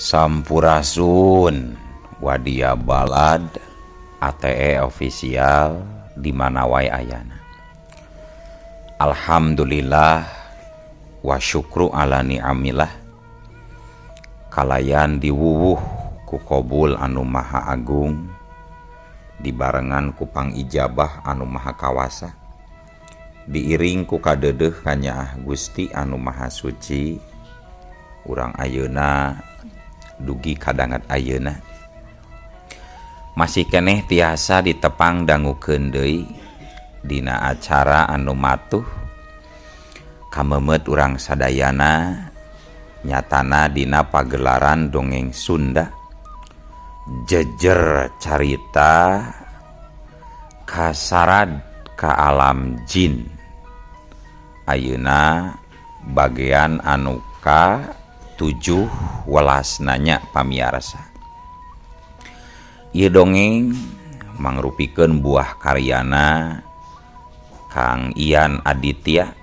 Sampurasun Wadia Balad ATE official di mana wae ayana. Alhamdulillah wa syukru ala ni'amillah kalayan diwuwuh ku kobul anu maha agung dibarengan ku pangijabah anu maha kawasa diiring ku kadeudeuh kanyaah Gusti anu maha suci urang ayeuna dugi kadangat ayeuna masih keneh tiasa ditepang dangukeun deui dina acara anu matuh kamemet urang sadayana nyatana dina pagelaran dongeng Sunda jejer carita kasarad ka alam jin ayeuna bagian anu ka 7 welas nanya pamiarsa. Ieu dongeng mangrupikeun buah karyana Kang Ian Aditya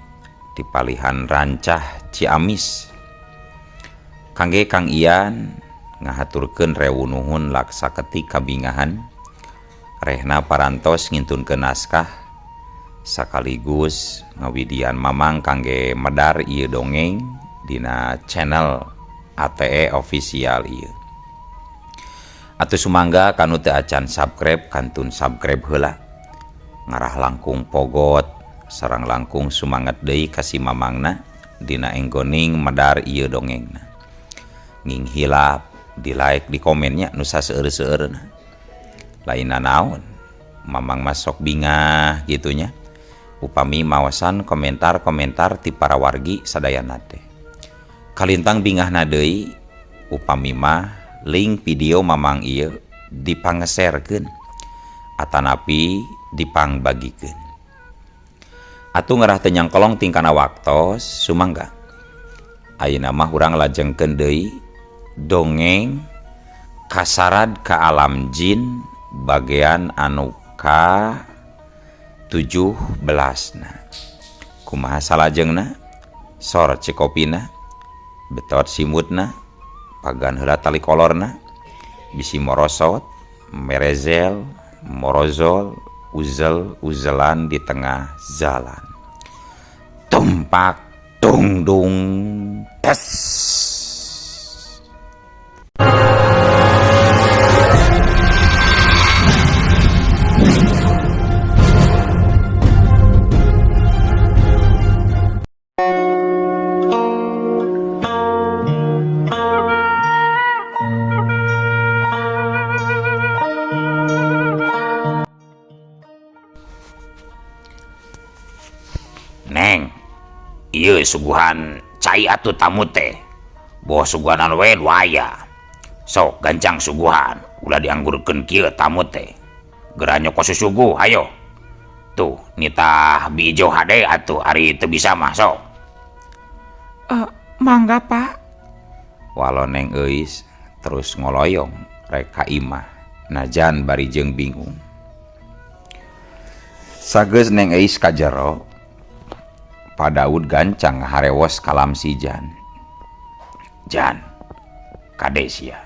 di palihan Rancah Ciamis. Kangge Kang Ian ngahaturkeun rewu nuhun laksa ketik kabingahan rehna parantos ngintunkeun naskah sakaligus ngawidian mamang kangge medar ieu dongeng dina channel ATE official ieu. Atuh sumangga kanu teu acan subscribe kantun subscribe heula. Ngarah langkung pogot sareng langkung sumanget deui ka si mamangna dina enggoning medar ieu dongengna. Nging hilap di like di komennya nu saseueur-seueurna. Lainna naon mamang mah sok bingah gitunya upami mawasan komentar-komentar ti para wargi sadayana teh. Kalintang bingahna deui upami mah link video mamang ieu dipangeserkeun atanapi dipangbagikeun. Atuh ngarah teu nyangkolong tingkana waktos sumangga. Ayeuna mah urang lajengkeun deui dongeng kasarad ka alam jin bagian anu ka 17 na. Kumaha salajengna? Sor cikopina, betot simutna, pagan heula tali kolorna, bisi morosot, merezel, morozol, uzel uzelan di tengah jalan. Tumpak tungdung tes. Neng, ieu suguhan cai atuh tamu teh. Boh suguhanan we aya. Sok gancang suguhan, ulah dianggurkeun kieu tamu teh. Geura nyoko susuguh, ayo. Tuh, nitah bijo hade atuh ari teu bisa mah sok. Mangga, Pak. Walo Neng Euis terus ngoloyong rek ka imah, najan bari jeung bingung. Sageus Neng Euis ka jero, Pak Daud gancang harewos kalam si Jan. Jan, kade sia,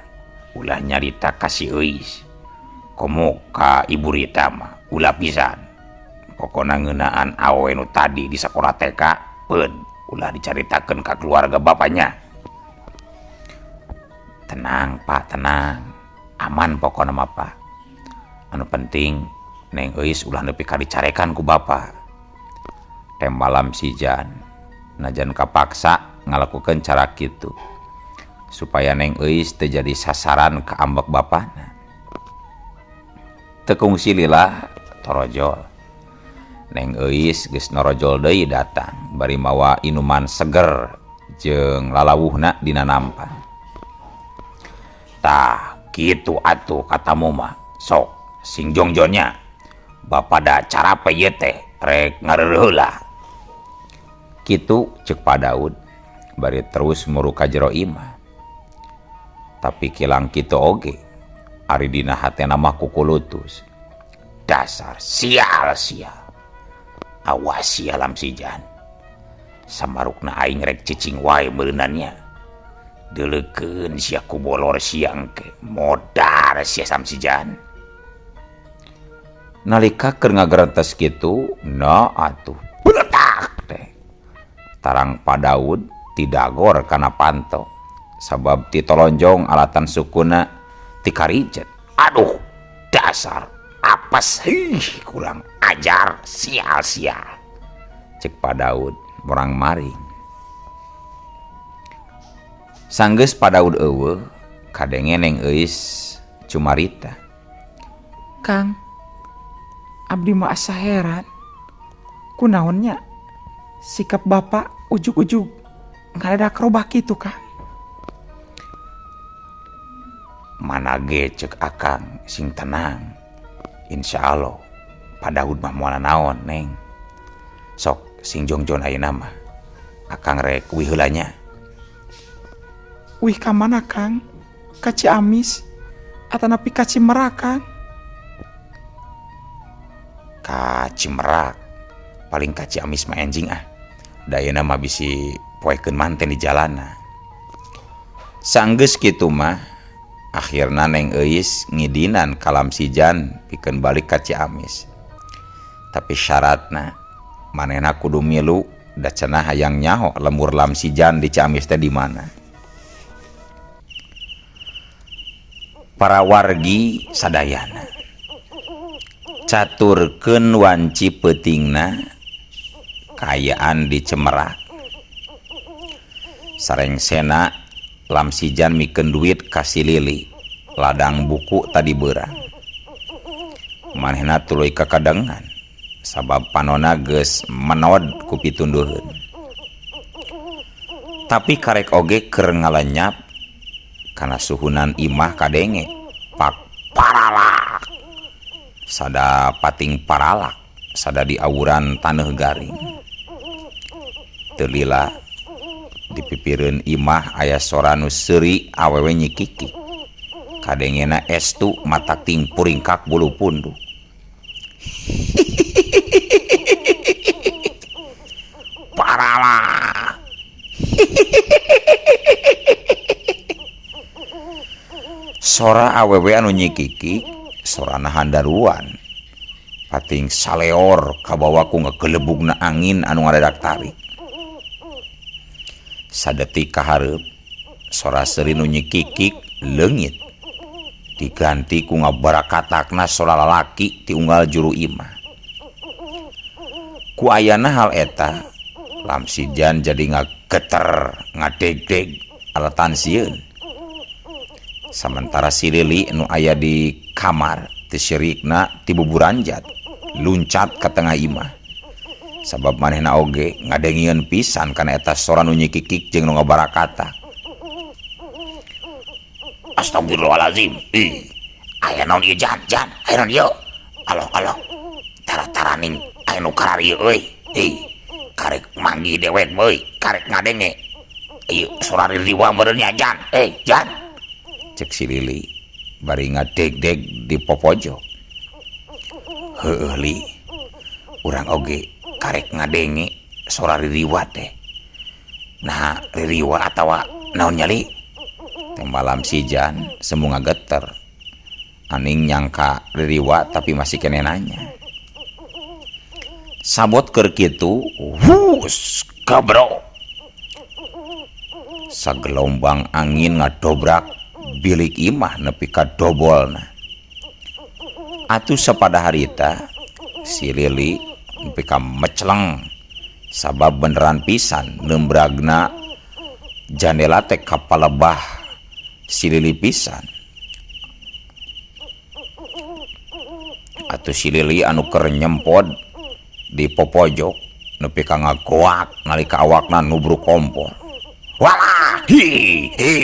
ulah nyarita ka si Euis. Komo ka Ibu Rita mah ulah pisan. Pokona ngeunaan awewe nu tadi di sakola TK peun ulah dicaritakeun ka keluarga bapaknya. Tenang Pak, tenang. Aman pokona mah Pak. Anu penting Neng Euis ulah nepi ka dicarekan ku bapak. Tembalam si Jan najan kapaksa ngalakukeun cara kitu supaya Neng Euis teu jadi sasaran ka ambek bapana. Teu kungsi lila torojol. Neng Euis geus norojol deui datang bari mawa inuman seger jeung lalawuhna dina nampan. Tah kitu atuh katamu mah sok sing jongjonnya. Bapa da carape ieu teh rek ngareureuh heula. Kitu ceuk Pak Daud bari terus muru ka jero imah. Tapi kilang kitu oge ari dina hatena mah kukulutus. Dasar sial sial. Awas sia lam si Jan. Samarukna aing rek cicing wae meureunannya. Deuleukeun sia ku bolor sia engke modar sia Samsijan. Nalika keur ngagerentes kitu na atuh beletak teh. Tarang Pa Daud tidagor kana panto sabab ti tolonjong alatan sukuna ti karijet. Aduh dasar apes hih kurang ajar sial-sial. Cek Pa Daud morang maring. Sanggeus Pa Daud eueuh kadenge Neng Euis cumarita. Kang, abdi mah asa heran. Kunaon nya sikap bapak ujug-ujug ngadadak robah kitu, Kang? Mana ge cek akang sing tenang. Insya Allah Pa Daud mah moal naon, Neng. Sok sing jongjon ayeuna mah. Akang rek uih heula nya. Uih ka mana, Kang? Ka Ciamis atanapi ka Cimerak, Kang? Ka Cimerak. Paling ka Ciamis mah enjing ah. Da ayeuna mah bisi poekeun manten di jalana. Sanggeus kitu mah akhirna Neng Euis ngidinan ka Lamsijan pikeun balik ka Ciamis. Tapi syaratna manehna kudu milu da cenah hayang nyaho lembur Lamsijan di Ciamis teh di mana. Para wargi sadayana caturkeun wanci peutingna kaayaan di Cimerak. Sarengsena Lamsijan mikeun duit ka si Lili ladang buku tadi beurang. Manehna tuluy kakadengan sabab panona geus menod ku pitunduheun. Tapi karek oge keur ngalenyap kana suhunan imah kadenge pak paralak. Sada pating paralak sada diawuran taneuh garing. Teu lila dipipireun imah aya sora nu seuri awewe nyikiki. Kadengena estu mata ting puringkak bulu punduk. Paralak. Sora awewe anu nyikiki sorana handaruan. Pating saleor kabawa ku ngagelebugna angin anu ngadadak tarik. Sadetik kahareup sora seuri nu nyikikik leungit. Diganti ku ngabarakatakna sora lalaki ti unggal juru imah. Ku ayana hal eta Lamsijan jadi ngageter ngadegdeg alatan sieun. Samentara si Lili nu aya di kamar teu sirikna ti buburanjat luncat ka tengah imah. Sabab manehna oge ngadengieun pisan kana eta sora nu nyikikik jeung nu ngabarakatak. Astagfirullahalazim. Ih, aya naon ieu jan jan, aya naon ieu? Aloh aloh. Tara-taraning aya nu kararieu euy. Ih, karek manggih dewek euy, karek ngadenge. Ieu sora ririwa meureun nya jan. Eh, jan. Cek si Lili bari ngadegdeg di popojok. Heueuh li, urang oge karek ngadenge sora ririwa teh. Nah, ririwa atawa naon nya li? Teh malam sijan semu ngageter. Aning nyangka ririwa tapi masih kene nanya. Sabot keur kitu, hus gabro. Sagelombang angin ngadobrak bilik imah nepi ka dobolna. Atuh sapada harita si Lili nepi ka meceleng sabab beneran pisan nembragna jandela teh ka palebah si Lili pisan. Atuh si Lili anu keur nyempod di popojok nepi ka ngagoak nalika awakna nubruk kompor. Walah hi hi.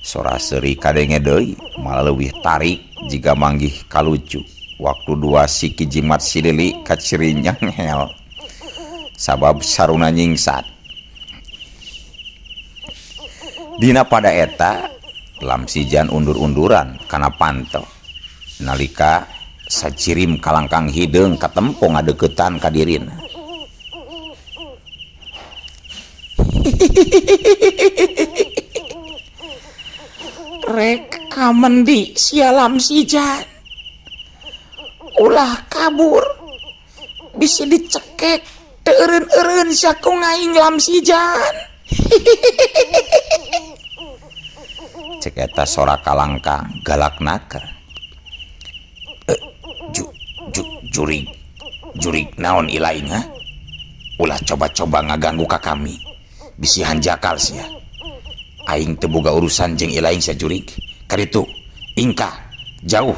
Sora seuri kadenge deui malah leuwih tarik jiga manggih kalucu. Waktu dua siki jimat si Lili kaciri nyenghel sabab saruna nyingsat. Dina pada eta Lamsijan undur-unduran kana panto. Nalika sacirim kalangkang hideung katempo ngadeuketan ka dirina. Rek kamendi sia Lamsijan. Ulah kabur. Bisi dicekek teu eureun-eureun sia ku ngaing Lamsijan. Cek eta sora kalangkang galak naker. Jurig, jurig naon ilaing ha? Ulah coba-coba ngaganggu ka kami. Bisi hanjakal sia. Aing teu boga urusan jeung ilaing sia jurig. Kaditu, ingkah jauh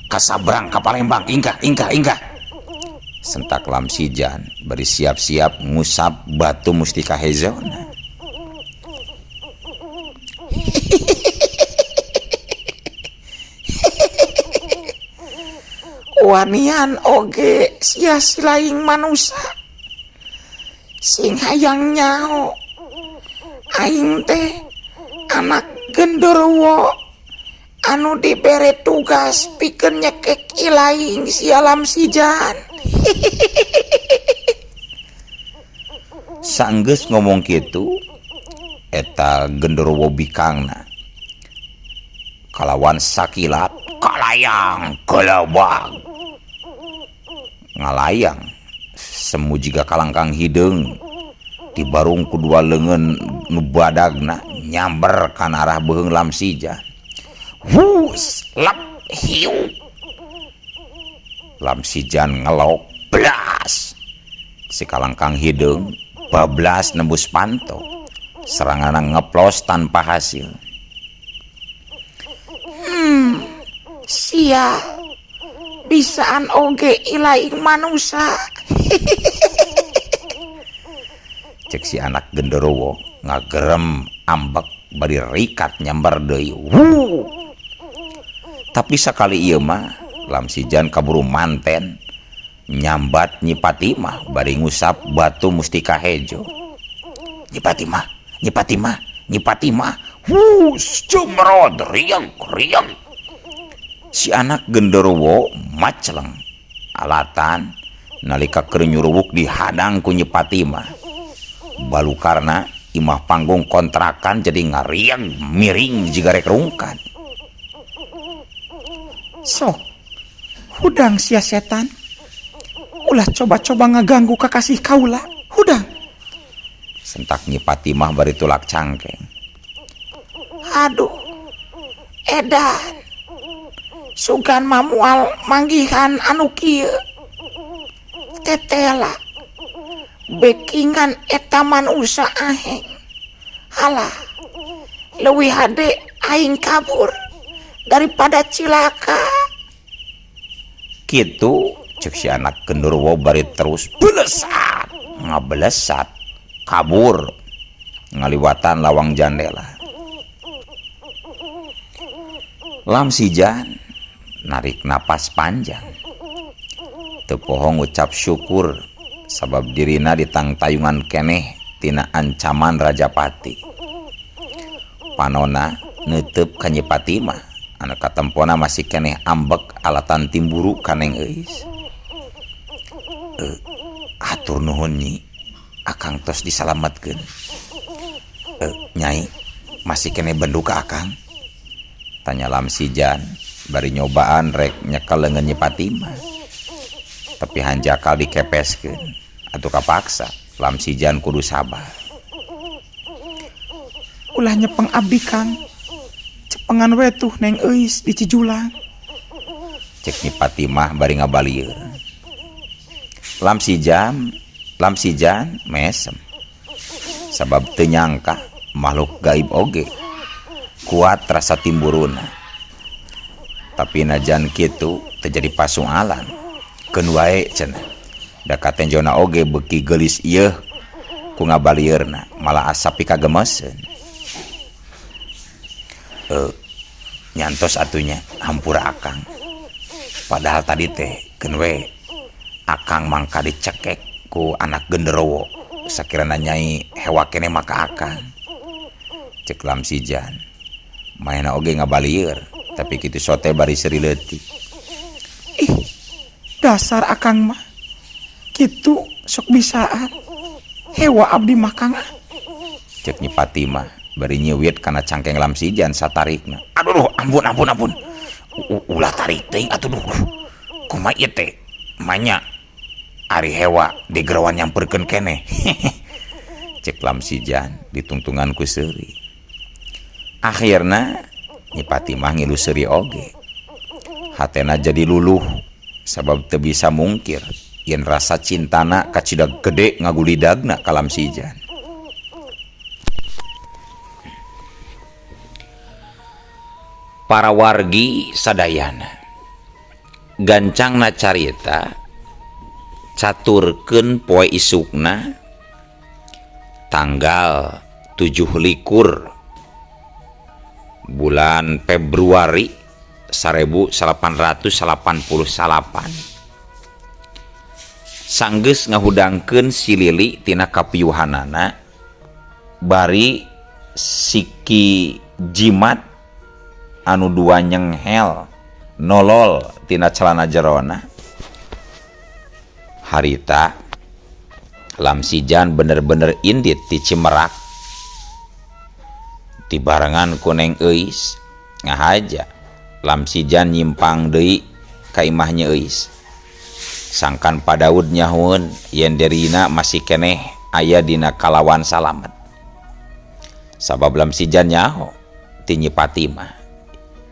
ka sabrang ka Palembang, ingkah, ingkah, ingkah. Sentak Lamsijan bari siap-siap ngusap batu mustika hezona. Wanian oge sia silaing manusa. Sing hayang nyaho aing teh anak genderuwo anu dibere tugas pikeun nyekek ilaing sia Lamsijan. Sanggeus ngomong kitu eta genderuwo bikangna kalawan sakilat kalayang gelebag ngalayang semu jiga kalangkang hideung dibarung ku dua leungeun nu badagna nyamber kana arah beuheung Lamsijan. Wus lep hiu. Lamsijan ngelok blas. Si kalangkang hideung bablas nembus panto. Seranganna ngeplos tanpa hasil. Sia bisaan oge ilaing manusa. Cek si anak genderuwo ngagerem ambek bari rikat nyamber deui. Wuh. Tapi sakali ieu mah Lamsijan kaburu manten nyambat Nyi Fatimah bari ngusap batu mustika hejo. Nyi Fatimah, Nyi Fatimah, Nyi Fatimah. Wuh, jemrod riang riang. Si anak genderuwo maceleng alatan nalika keur nyuruwuk dihadang ku Nyi Fatimah. Balukarna imah panggung kontrakan jadi ngariang miring jiga rek rungkad. Sok hudang sia setan. Ulah coba-coba ngaganggu kakasih kaula. Hudang. Sentak Nyi Fatimah bari tulak cangkeng. Aduh. Edan. Sugan mamual manggihan anu kieu. Tetela. Bekingan eta manusa aheng. Halah. Leuwih hade aing kabur daripada cilaka. Kitu cek si anak genderuwo bari terus belesat, ngabelesat, kabur ngaliwatan lawang jandela. Lamsijan narik napas panjang. Teu poho ngucap syukur sabab dirina ditangtayungan keneh tina ancaman Rajapati. Panona neuteub ka Nyi Fatimah anu katempona masih keneh ambek alatan timburu ka Neng Euis. Atur nuhun Nyi, akang tos disalametkeun. Nyai masih keneh bendu ka akang? Tanya Lamsijan bari nyobaan rek nyekel leungeun Nyi Fatimah. Tapi hanjakal dikepeskeun atuh kapaksa Lamsijan kudu sabar. Ulah nyepeng abdi Kang. Cepengan we tuh Neng Euis di Cijulang. Cek Nyi Fatimah bari ngabalieur. Lamsijan mesem. Sabab teu nyangka makhluk gaib oge kuat rasa timburuna. Tapi najan kitu teu jadi pasualan. Keun wae cenah. Da katenjona oge beuki geulis ieu ku ngabalieurna, malah asa pikagemeseun. Nyantos atunya hampura akang. Padahal tadi teh keun we akang mangka dicekek ku anak genderowo. Sakirana nyai hewa keneh maka akang. Cek Lamsijan. Maena oge ngabalieur, tapi kitu sote bari seuri leutik. Dasar akang mah kitu sok bisaan. Hewa abdi mah Kang ah. Cek Nyi Fatimah bari nyiwit kana cangkeng Lamsijan satarikna. Aduh, ampun ampun ampun. Ulah tarik teuing atuh duh. Kumaha ieu teh? Manya ari hewa digeroan nyamperkeun keneh. Cek Lamsijan ditungtungan ku seuri. Akhirna Nyi Fatimah ngilu seuri oge. Hatena jadi luluh sabab teu bisa mungkir yen rasa cintana kacida gede ngagulidagna ka Lamsijan. Para wargi sadayana gancangna carita caturkeun poe isukna tanggal 27 bulan Februari 1889 sanggeus ngahudangkeun si Lili tina kapiuhanana bari siki jimat anu dua nyenghel nolol tina celana jerona. Harita Lamsijan bener-bener indit ti Cimerak dibarengan ku Neng Euis ngahaja Lamsijan nyimpang deui ka imah Nyi Euis. Sangkan Pa Daud nyahueun yen dirina masih keneh aya dina kalawan salamet. Sabab Lamsijan nyaho ti Nyi Fatimah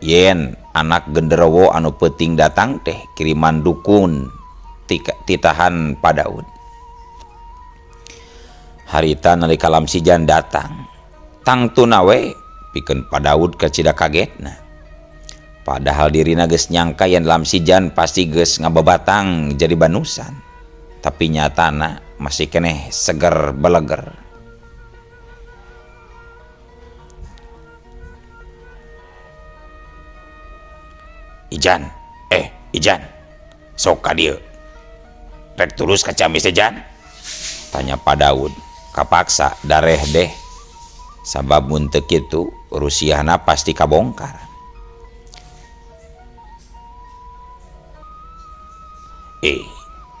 yen anak genderowo anu peuting datang teh kiriman dukun titahan Pa Daud. Harita nalika Lamsijan datang tangtuna we pikeun Pa Daud kacida kagetna. Padahal dirina geus nyangka yen Lamsijan pasti geus ngababatang jadi banusan, tapi nyatana masih keneh seger beleger. Ijan, Ijan, sok ka dieu. Rek tulus ka Ciamis teh, Jan? Tanya Pa Daud. Kapaksa dareh deh. Sabab mun teu kitu rusiahna pasti kabongkar.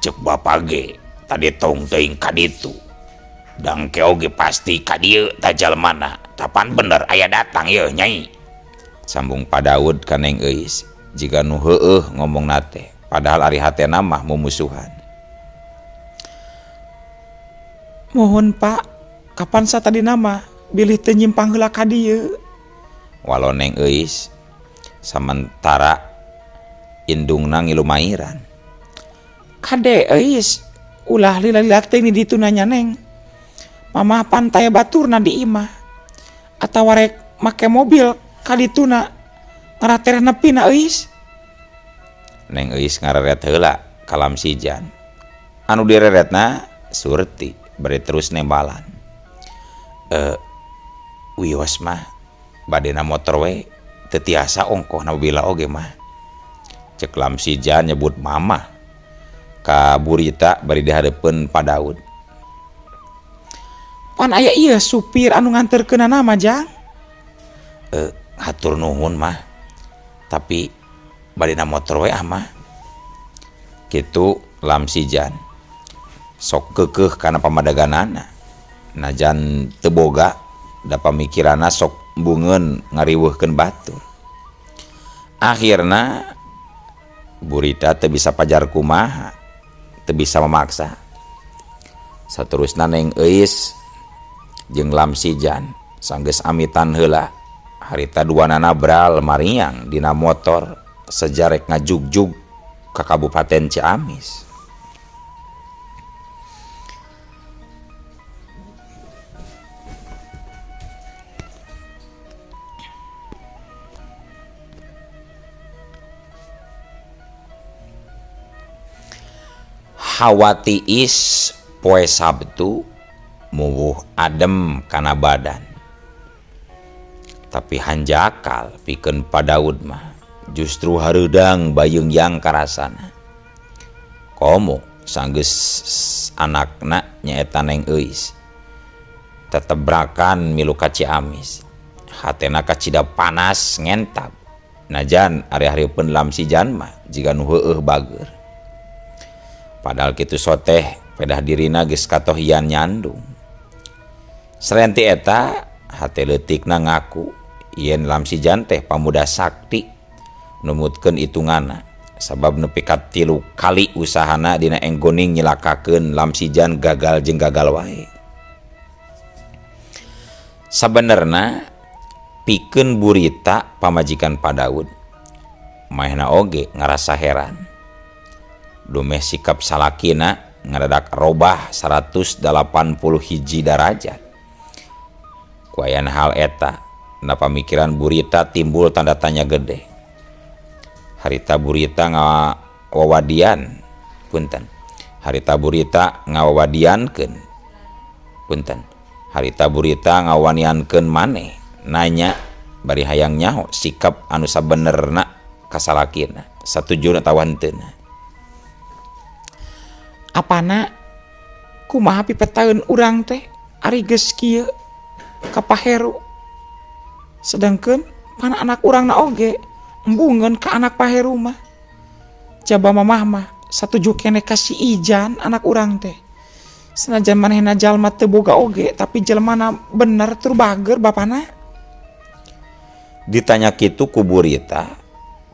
Cek bapa ge tadi tong teuing ka ditu. Dangke oge pasti ka dieu ta jalmana. Tapan bener aya datang yeuh nyai. Sambung Pa Daud ka Neng Euis. Jiga nu heueuh ngomongna teh, padahal ari hatena mah mumusuhan. Mohon Pak, kapan satadina mah bilih teu nyimpang heula ka dieu? Walau Neng Euis samentara indungna ngilumairan. Kade Euis, ulah lila-lila teh di ditu nanya Neng. Mamah pantai baturna di imah. Atawa rek make mobil ka dituna ngaratereh nepina Euis. Neng Euis ngareret heula ka Lamsijan. Anu direretna Surti bari terus nembalan. Wios mah badena motor we teu tiasa ongkoh na mobil oge mah. Cek Lamsijan nyebut mamah ka Burita bari dihareupeun Pa Daud. Pan aya ieu supir anu nganterkeunana mah Jang. Hatur nuhun mah. Tapi badena motor we ah mah. Kitu Lamsijan. Sok keukeuh kana pamadaganana. Najan teu boga da pamikiranna sok bungeun ngariweuhkeun batur. Akhirna Burita teu bisa pajar kumaha, teu bisa memaksa. Saterusna Neng Euis jeung Lamsijan sanggeus amitan heula. Harita duanana bral mariang dina motor sejarek ngajugjug ka Kabupaten Ciamis. Hawa tiis poe Sabtu muwuh adem kana badan. Tapi hanjakal pikeun Pa Daud mah justru hareudang bayeungyang karasana. Komo sanggeus anakna nyaeta Neng Euis tetebrakan milu ka Ciamis. Hatena kacida panas ngentab. Najan ari-hareupeun Lamsijan mah jiga nu heueuh bager. Padahal kitu soteh pedah dirina geus katohian nyandung. Selain ti eta, hate leutikna ngaku yen Lamsijan teh pamuda sakti numutkeun hitungana sabab nepi ka 3 kali usahana dina enggoning nyilakakeun Lamsijan gagal jeung gagal wae. Sabenerna pikeun burita pamajikan Pak Daud maehna oge ngarasa heran. Dumeh sikap salakina ngadadak robah 180 hiji darajat. Ku ayana hal eta, na pamikiran burita timbul tanda tanya gede. Harita burita ngawawadian punten. Harita burita ngawawadiankeun punten. Harita burita ngawaniankeun maneh nanya bari hayang nyaho sikap anu sabenerna ka salakina satuju atawa henteu. Apana kumaha pipetaeun urang teh ari geus kieu ka Paheru, sedangkeun pan anak urangna oge embungeun ka anak Paheru mah. Jaba mamah mah satuju keneh ka si Ijan anak urang teh. Senajan manehna jalma teu boga oge tapi jelmana bener tur bager bapana. Ditanya kitu ku burita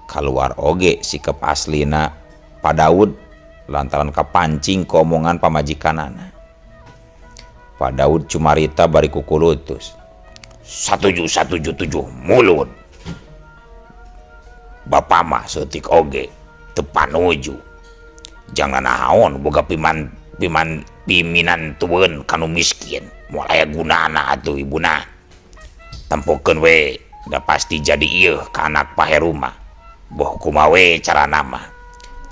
kaluar oge sikap aslina Pak Daud lantaran kapancing ku omongan pamajikanana. Pak Daud cumarita bari kukulutus. Satuju satuju tujuh mulut. Bapak mah seutik oge teu panuju. Jangan naon boga piman piman piminantueun kanu miskin. Moal aya gunana atuh ibuna. Tempokeun we da pasti jadi ieu ka anak Paheru mah. Boh kumaha we carana mah.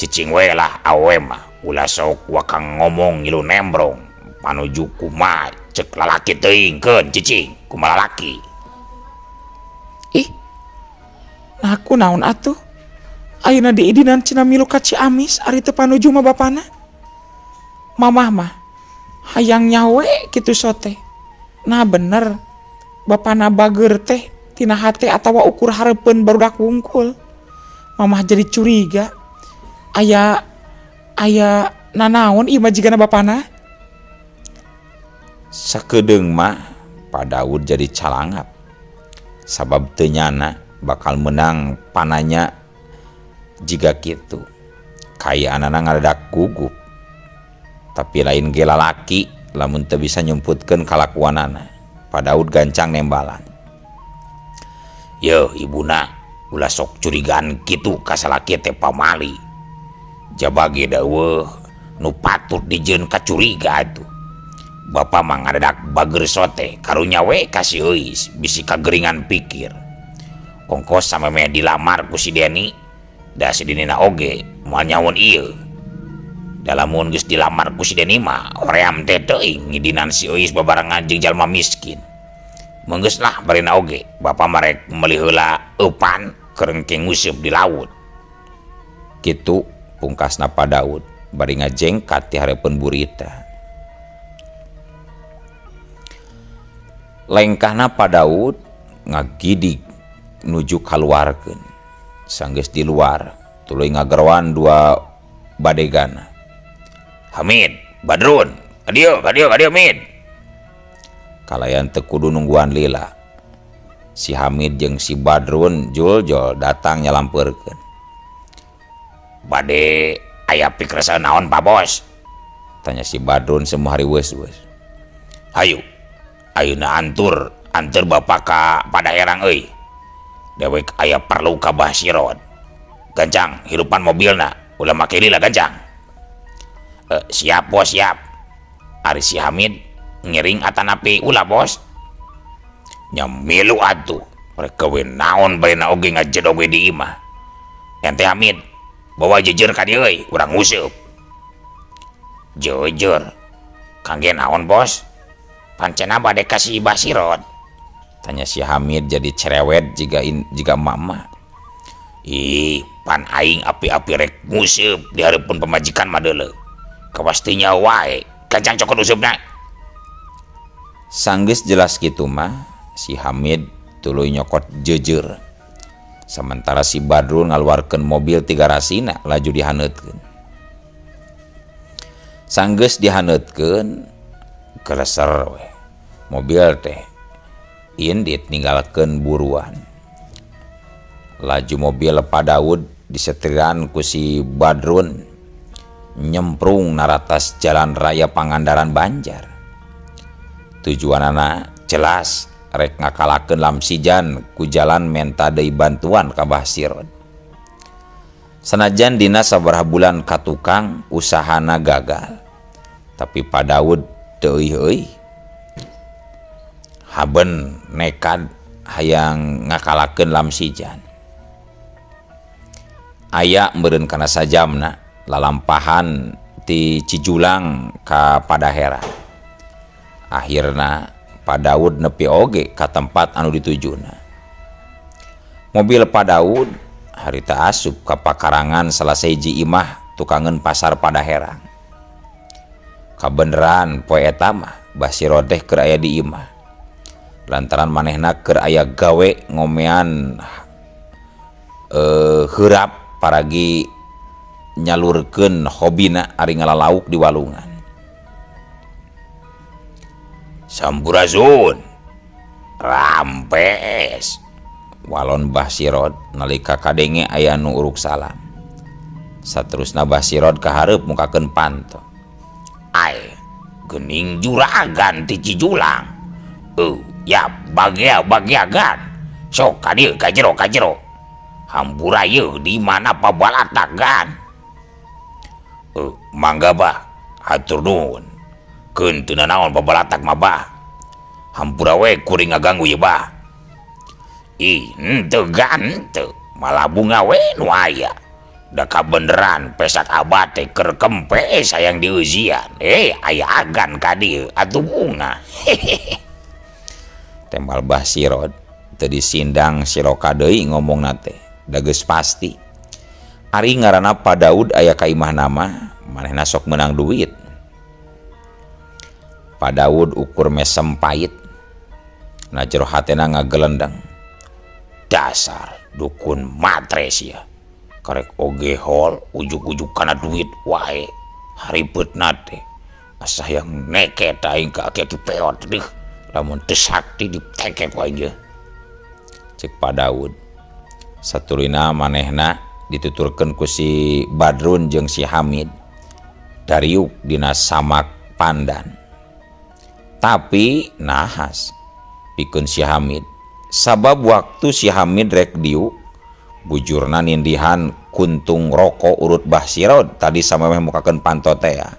Cicing we lah awe mah ulah sok wakang ngomong ngilu nembrong. Panuju kumaha cek lalaki teuing keun cicing kumaha lalaki. Ih, nah aku naon atuh? Ayeuna diidinan cenah milu ka Ciamis ari teu panuju mah bapana. Mamah mah hayang nyawe kitu sote. Nah bener bapana bager teh tina hate atawa ukur hareupeun barudak wungkul. Mamah jadi curiga. Aya aya nanaon ieu mah jigana bapana? Sakedeung mah Pak Daud jadi calangap. Sabab teu nyana bakal menang pananya jiga kitu. Kayaanana ngadadak gugup. Tapi lain ge lalaki lamun teu bisa nyumputkeun kalakuanana. Pak Daud gancang nembalan. Yeuh ibuna ulah sok curigaan kitu ka salaki teh pamali. Jaba ge deueuh nu patut dijieun kacuriga atuh. Bapa mah ngadadak bager sote karunya we ka si Euis bisi kageringan pikir. Ongkos samemeh dilamar ku si Deni, da si Denina oge moal nyaun ieu. Da lamun geus dilamar ku si Deni mah hoream teh teuing ngidinan si Euis babarengan jeung jalma miskin. Meunggeus lah barina oge, bapa mah rek meuli heula eupan keur engke nguseup di laut. Kitu pungkasna Pak Daud bari ngajengkat ti hareupeun burita. Lengkahna Pak Daud ngagidig nuju kaluarkeun. Sanggeus di luar tuluy ngageroan dua badegana. Hamid, Badrun, kadieu, kadieu, kadieu Mid. Kalayan teu kudu nungguan lila. Si Hamid jeung si Badrun juljol datang nyalampeurkeun. Bade aya pikresa naon Pak Bos? Tanya si Badrun semua hari weus-weus. Hayu, ayeuna antur, antur bapak ka Padaherang euy. Dewek aya perlu ka Bah Sirot. Gancang hirupan mobilna, ulah make lila gancang. Siap bos, siap. Ari si Hamid ngiring atanapi ulah bos. Nya milu atuh. Mereka we naon barina oge ngajedog we di imah. Ente Hamid, bawa jejer ka dieu euy, urang nguseup. Jejer. Kangge naon bos? Pancena bade ka si Bah Sirot. Tanya si Hamid jadi cerewet jiga emak-emak. Ih, pan aing api-api rek nguseup di hareupeun pamajikan mah deuleu. Kapastinya wae, gancang cokot usupna. Sanggeus jelas kitu mah si Hamid tuluy nyokot jejer. Sementara si Badrun ngaluarkeun mobil ti garasina laju dihaneutkeun. Sanggeus dihaneutkeun keleser we mobil teh indit ninggalkeun buruan. Laju mobil Pa Daud disetriran ku si Badrun nyemprung naratas jalan raya Pangandaran Banjar. Tujuanana jelas rek ngakalakeun Lamsijan ku jalan menta deui bantuan ka Bah Sirod. Sanajan dina sabaraha bulan ka tukang usahana gagal, tapi Pa Daud teu euy-euy. Haben nekad hayang ngakalakeun Lamsijan. Aya meureun kana sajamna lalampahan ti Cijulang ka Padaherang. Akhirna Pa Daud nepi oge ka tempat anu ditujuna. Mobil Pa Daud harita asup ka pakarangan salah sahiji imah tukangeun pasar Padaherang. Kabeneran poe eta mah Bah Sirod teh keur aya di imah. Lantaran manehna keur aya gawe ngomean heurap paragi nyalurkeun hobina ari ngalalauk di walungan. Sampurasun. Rampes. Walon Bah Sirod nalika kadenge aya nu uruk salam. Saterusna Bah Sirod kahareup mukakeun panto. Ai, geuning juragan ti Cijulang. Ya bagea bageagan. Sok ka dieu ka jero ka jero. Hampura yeuh di mana pabalatagan. Mangga bah, hatur nuhun. Keun teu nanaon pabalatak mah bah. Hampura we kuring ngaganggu ieu bah. Ih, henteu gan henteu, malah bunga we nu aya. Da kabeneran pesak abah teh keur kempes hayang dieusian. Aya agan ka dieu atuh bunga. Hehehe. Tembal Bah Sirod teu disindang siroka deui ngomongna teh, da geus pasti. Ari ngaranna Pa Daud aya ka imahna mah, manehna sok meunang duit. Pa Daud ukur mesem pait. Na jero hatena ngagelendeng. Dasar dukun matre sia. Karek oge hol ujug-ujug kana duit wae. Haribeutna teh. Asa hayang neket aing ka aki-aki peot deuh. Lamun teu sakti diteket ku aing yeuh. Ceuk Pa Daud. Satuluyna manehna dituturkeun ku si Badrun jeung si Hamid. Dariuk dina samak pandan. Tapi nahas pikeun si Hamid. Sabab waktu si Hamid rek diuk bujurna nindihan kuntung rokok urut Bah Sirod tadi samemeh mukakeun panto teh ya.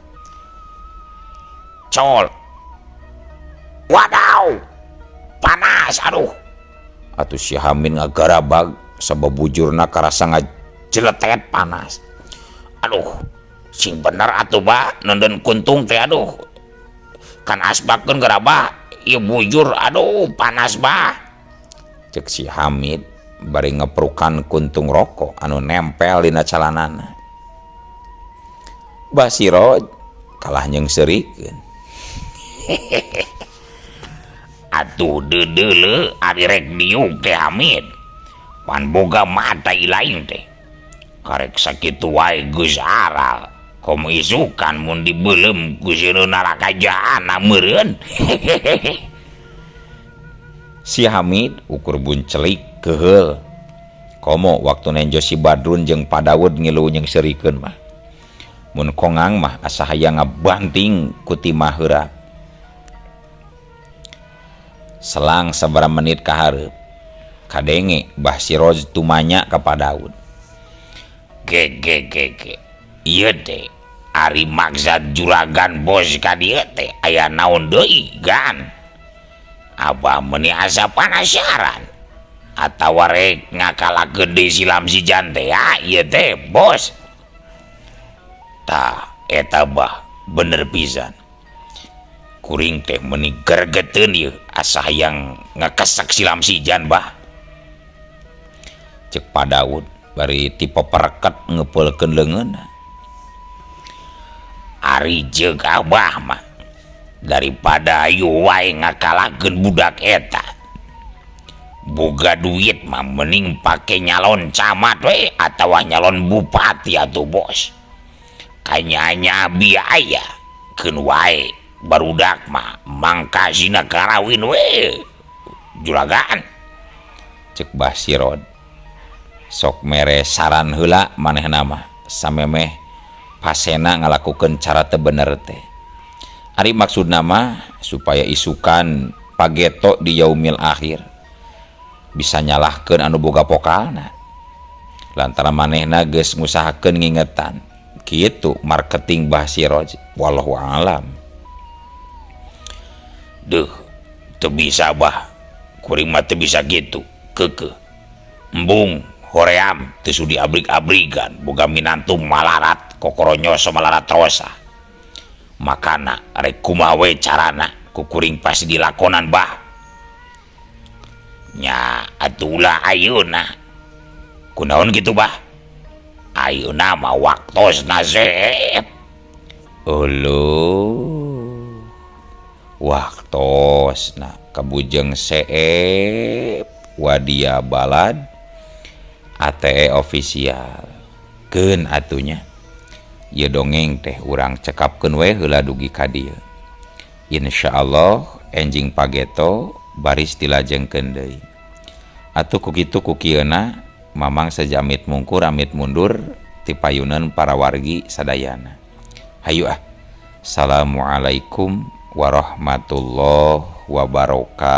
Col. Wadaw. Panas aduh. Atuh si Hamid ngagarabag sabab bujurna karasa ngajeletet panas. Aduh, sing bener atuh bah nenden kuntung teh aduh. Kan asbakeun gerabah ieu bujur aduh panas bah. Cek si Hamid bari ngeprukan kuntung rokok anu nempel dina calanana. Bah Siroj kalah nyeungseurikeun. Atuh dedeuleu ari rek diuk teh Hamid. Pan boga mata ilaing teh. Karek sakitu wae geus aral. Komo isukan mun dibeuleum ku sieun neraka jahanam meureun. Si Hamid ukur buncelik keheul. Komo waktu nenjo si Badrun jeung Pa Daud ngilu nyeungseurikeun mah. Mun kongang mah asa hayang ngabanting ku timah heurap. Selang sabaraha menit ka hareup, kadenge Bah Siroj tumanya ka Pa Daud. Ge ge ge ge. Ieu teh ari maksad juragan bos ka dieu teh aya naon deui gan. Abah meuni asa panasaran atawa rek ngakalakeun deui si Lamsijan teh ya ieu teh bos. Tah eta bah bener pisan. Kuring teh meuni gergeteun ieu asa hayang ngakesek si Lamsijan bah. Ceuk Pa Daud bari tipe pereket ngepeulkeun leungeunna. Ari jeung abah mah daripada ayu wae ngakalakeun budak eta. Boga duit mah mending pake nyalon camat we atawa nyalon bupati atuh bos. Kanyanya biaya. Keun wae barudak mah mangka zina karawin we juragan. Cek Bah Sirod. Sok mere saran heula manehna mah samemeh pasena ngalakukeun cara teu bener teh. Ari maksudna mah supaya isukan pageto di yaumil akhir bisa nyalahkeun anu boga pokalna. Lantaran manehna geus ngusahakeun ngingetan. Kitu marketing Bah Siroj, wallahu alam. Duh, teu bisa bah. Kuring mah teu bisa kitu. Keukeuh. Embung hoream teu sudi abrik-abrigan boga minantu malarat kokoronyoso malarat rosa. Makana rek kumaha we carana ku kuring pasti dilakonan bah. Nya atuh ulah ayeuna. Kunaon kitu bah? Ayeuna mah waktosna Sep. Euleuh. Waktosna kabujeng Seep Wadia Balad ATE official. Keun atunya. Ieu dongeng teh urang cekapkeun we heula dugi ka dieu. Insyaallah enjing pageto baris dilajengkeun deui. Atuh ku kitu ku kieuna Mamang sejamit mungkur amit mundur ti payunan para wargi sadayana. Hayu ah. Assalamualaikum warahmatullahi wabarakatuh.